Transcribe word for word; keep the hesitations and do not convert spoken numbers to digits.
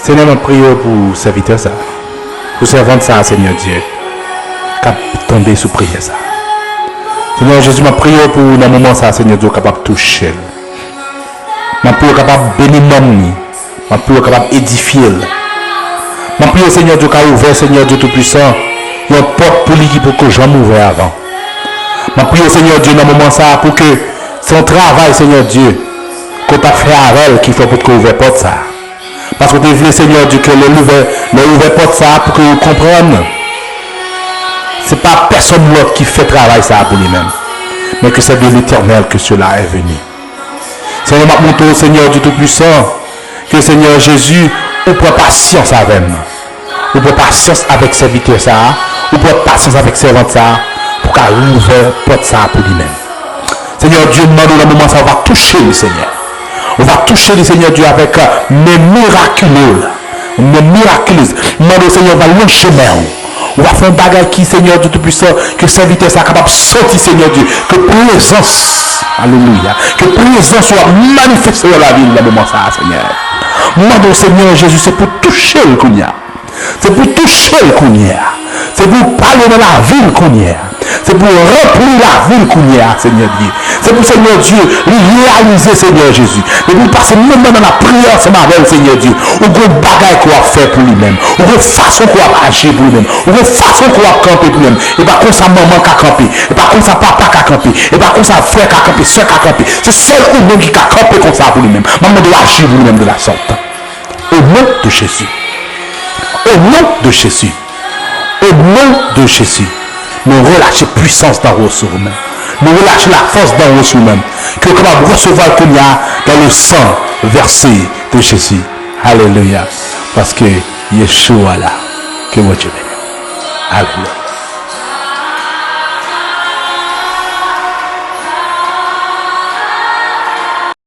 Senyè, m ap priye w pou sèvitè sa a, pou sèvant sa a, Senyè Dye, k ap tande sou priyè sa a. Senyè Jezi, m ap priye w pou nan moman sa a, Senyè Dye, w kapab touche l. M ap priye w kapab beni nanm li. M ap priye w kapab edifye l. M ap priye w, Senyè Dye, w ka ouvè, Senyè Dye Toupisan, yon pòt pou li ki poko janm ouvè avan. M ap priye w, Senyè Dye, nan moman sa a, pou ke se yon travay, Senyè Dye, ke w t ap fè avè l, ki fè w potko ouvè pòt sa a. Paske w te vle, Senyè Dye, ke lè l ouvè, lè w ouvè pòt sa a, pou ke yo konprann se pa pèsonn lòt ki fè travay sa a pou li menm, men ke se de Letènèl ke sela è veni. Senyè, m ap montre w, Senyè Dye Toupisan, ke, Senyè Jezi, ou pran pasyans avè m. Ou pran pasyans avèk sèvitè sa a. Ou pran pasyans avèk sèvant sa a pou ka ouvè pòt sa a pou li menm. Senyè Dye, m mande w nan moman sa a, ou va touche li, Senyè. Ou va touche li, Senyè Dye, avèk, euh, men mirakile w la. Men mirakilez. M mande w, Senyè, ou va lonje men w. Ou va fè yon bagay ki, Senyè Dye Toupisan, ke sèvitè sa a kapab santi, Senyè Dye, ke prezans, alelouya, ke prezans ou ap manifeste nan lavi l nan moman sa a, Senyè. M mande w, Senyè Jezi, se pou touche l kounye a. Se pou touche l kounye a. Se pou pale nan lavi l kounye a. Se pou ranpli lavi l kounye a, Senyè Dye. Se pou, Senyè Dye, li reyalize, Senyè Jezi, depi l pase moman nan lapriyè ansanm avè l, Senyè Dye, ou gon bagay ke w ap fè pou li menm. Ou gon fason ke w ap aji pou li menm. Ou gon fason ke w ap kanpe pou li menm. E pa konsa manman ka kanpe. E pa konsa papa ka kanpe. E pa konsa frè ka kanpe, sè ka kanpe. Se sèl ou menm ki ka kanpe konsa pou li menm. M ap mande w aji pou li menm de la sorte. Au nom de Jésus. Au nom de Jésus. Au nom de Jésus. Nou relache pwisans d'en haut sou ou menm. Nou relache lafòs d'en haut sou ou menm. Ke w kapab resevwa l kounye a dans le sang versé de Jésus. Alelouya. Paske Yeshua la. Ke Bondye beni w. Alelouya.